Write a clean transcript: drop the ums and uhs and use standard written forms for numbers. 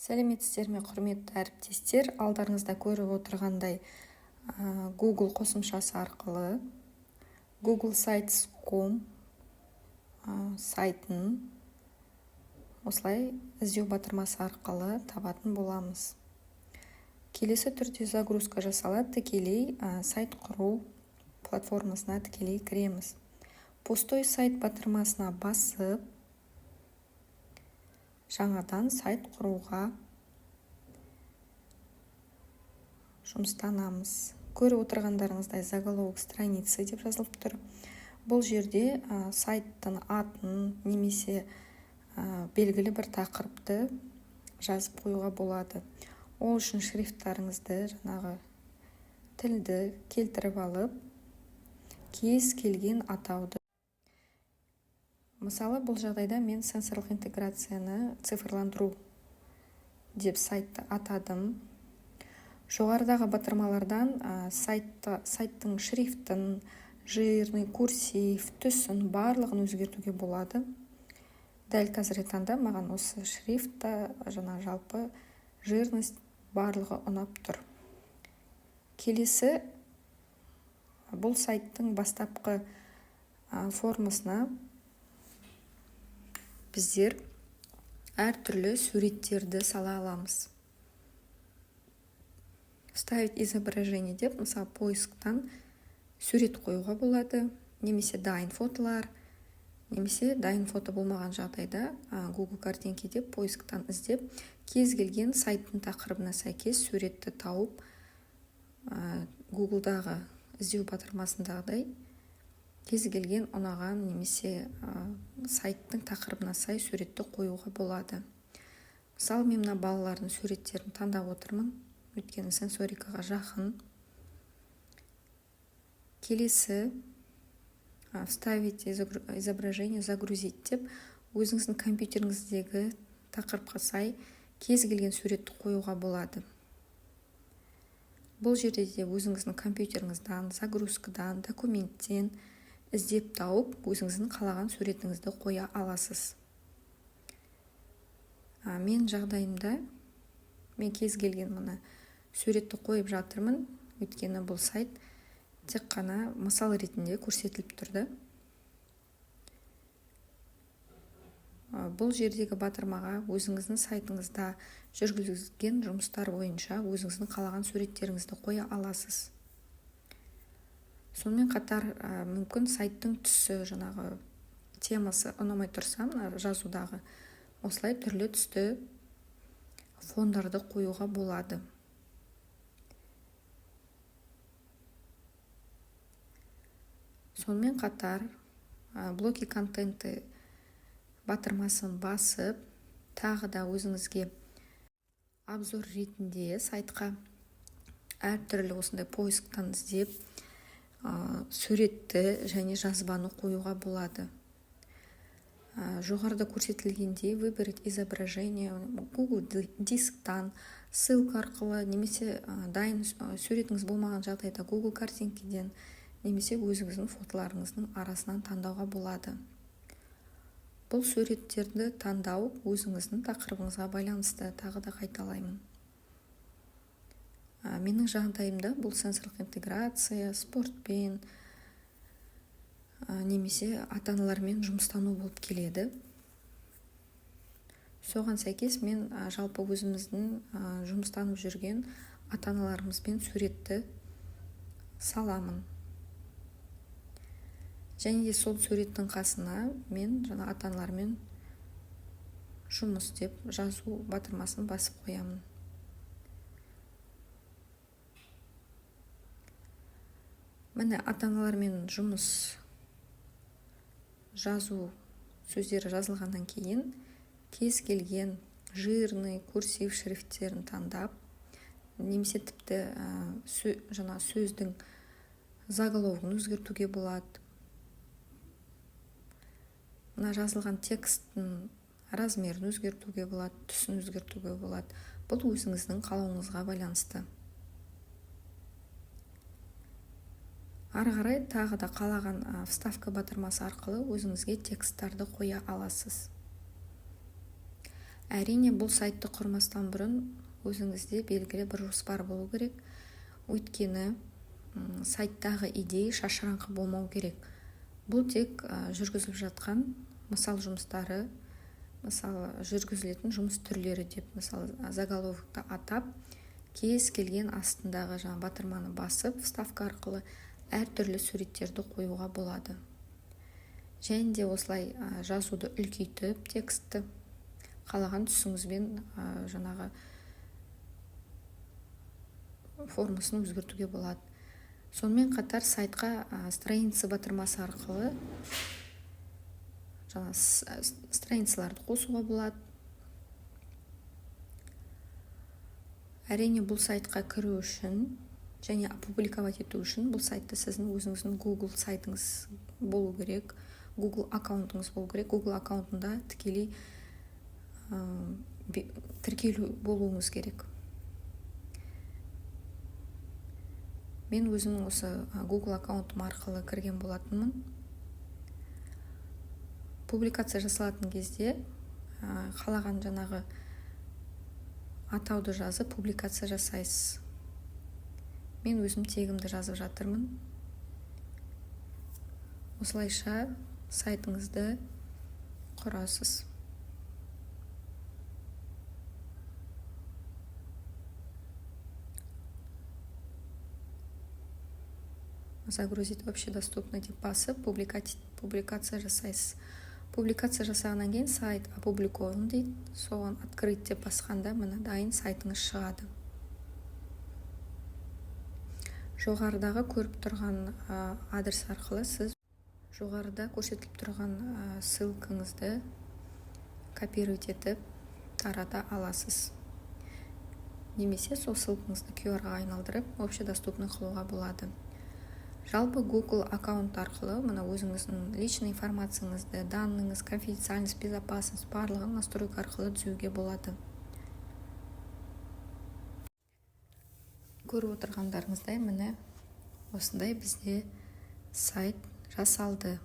Сәлеметсіздер ме, құрметті әріптестер! Алдарыңызда көріп отырғандай, Google қосымшасы арқылы Google Sites.com сайтын осылай іздеу батырмасы арқылы табатын боламыз. Келесі түрде загрузка жасалады. Тікелей сайт құру платформасына тікелей кіреміз. «Пустой сайт» батырмасына басып, жаңадан сайт құруға жұмыстанамыз. Көріп отырғандарыңыздай, «Заголовок страницы» деп жазылып тұр. Бұл жерде сайттың атын немесе белгілі бір тақырыпты жазып қоюға болады. Ол үшін шрифттарыңызды, жаңағы тілді келтіріп алып, кез келген атауды, мысалы, бұл жағдайда мен «Сенсорлық интеграцияны цифрландыру» деп сайтты атадым. Жоғарыдағы батырмалардан сайттың шрифтін, жирный, курсив, түсін, барлығын өзгертуге болады. Дәл қазіргі таңда маған осы шрифт та, жаңа жалпы жирность, барлығы ұнап тұр. Келесі бұл сайттың бастапқы формасына біздер әртүрлі суреттерді сала аламыз. «Вставить изображение» деп, мысалы, поисктан сурет қоюға болады немесе дайын фотолар, немесе дайын фото болмаған жағдайда «Google картинки» деп поисктан іздеп, кез келген сайттың тақырыбына сәйкес суретті тауып, Гуглдағы іздеу батырмасындағыдай кез келген ұнаған немесе сайттың тақырыбына сай суретті қоюға болады. Мысалы, мен мына балалардың суреттерін таңдап отырмын, өйткені сенсорикаға жақын. Келесі «Вставить изображение», «Загрузить» деп өзіңіздің компьютеріңіздегі тақырыпқа сай кез келген суретті қоюға болады. Бұл жерде де өзіңіздің компьютеріңізден, загрузкадан, документтен іздеп тауып, өзіңіздің қалаған суретіңізді қоя аласыз. Мен жағдайымда мен кез келген мына суретті қойып жатырмын, өйткені бұл сайт тек қана мысал ретінде көрсетіліп тұрды. Бұл жердегі батырмаға өзіңіздің сайтыңызда жүргізілген жұмыстар бойынша өзіңіздің қалаған суреттеріңізді қоя аласыз. Сонымен қатар, мүмкін, сайттың түсі, жаңағы темасы ұнамай тұрса, мына жазудағы, осылай түрлі түсті фондарды қоюға болады. Сонымен қатар, «Блоки контенты» батырмасын басып, тағы да өзіңізге обзор ретінде сайтқа әртүрлі осындай поисктан іздеп, суретті және жазбаны қоюға болады. Жоғарыда көрсетілгендей, «Выбрать изображение», Google Дисктан, ссылка арқылы немесе дайын суретіңіз болмаған жағдайда Google картинкиден немесе өзіңіздің фотоларыңыздың арасынан таңдауға болады. Бұл суреттерді таңдау өзіңіздің тақырыбыңызға байланысты, тағы да қайталаймын. Менің жағдайымда бұл сенсорлық интеграция, спортпен немесе ата аналармен жұмыстану болып келеді. Соған сәйкес мен жалпы өзіміздің жұмыстанып жүрген ата аналарымызбен суретті саламын. Және де сол суреттің қасына мен жаңа «Ата аналармен жұмыс» деп жазу батырмасын басып қоямын. Міне, «Ата аналармен жұмыс» жазу сөздері жазылғаннан кейін, кез келген жирный, курсив шрифттерін таңдап немесе тіпті жаңа сөздің заголовогын өзгертуге болады. Мына жазылған тексттің размерін өзгертуге болады, түсін өзгертуге болады. Бұл өзіңіздің қалауыңызға байланысты. Ары қарай тағы да қалаған «Вставка» батырмасы арқылы өзіңізге тексттарды қоя аласыз. Әрине, бұл сайтты құрмастан бұрын өзіңізде белгілі бір жоспар болу керек. Өйткені сайттағы идея шашыраңқы болмау керек. Бұл тек жүргізіліп жатқан мысал жұмыстары, мысалы, жүргізілетін жұмыс түрлері деп, мысалы, заголовокты атап, кез келген астындағы жаңа батырманы басып, вставка арқылы әртүрлі суреттерді қоюға болады. Және де осылай жазуды үлкейтіп, текстті қалаған түсіңізбен жаңағы формасын өзгертуге болады. Сонымен қатар сайтқа страница батырмасы арқылы жаңа страницаларды қосуға болады. Әрине, бұл сайтқа кіру үшін және опубликовать ету үшін бұл сайтты сіздің өзіңіздің Google сайтыңыз болу керек, Google аккаунтыңыз болу керек. Google аккаунтында тікелей тіркелу болуыңыз керек. Мен өзімнің осы Google аккаунтым арқылы кірген болатынмын. Публикация жасалатын кезде қалаған жаңағы атауды жазып, публикация жасайсыз. Мен өзім тегімді жазып жатырмын. Осылайша сайтыңызды құрасыз. «Загрузить общедоступно» деп басып, публикация жасайсыз. Публикация жасағаннан кейін «Сайт опубликован» дейді. Соған «Открыть» деп басқанда, міне, дайын сайтыңыз шығады. Жоғарыдағы көріп тұрған адрес арқылы сіз жоғарыда көрсетіліп тұрған ссылкаңызды копировать етіп тарата аласыз немесе сол ссылкаңызды QR-ға айналдырып, общедоступный қылуға болады. Жалпы, Google аккаунт арқылы мына өзіңіздің личный информацияңызды, данныйыңыз, конфиденциальность, безопасность, барлығын настройка арқылы түзеуге болады. Көріп отырғандарыңыздай, міне, осындай бізде сайт жасалды.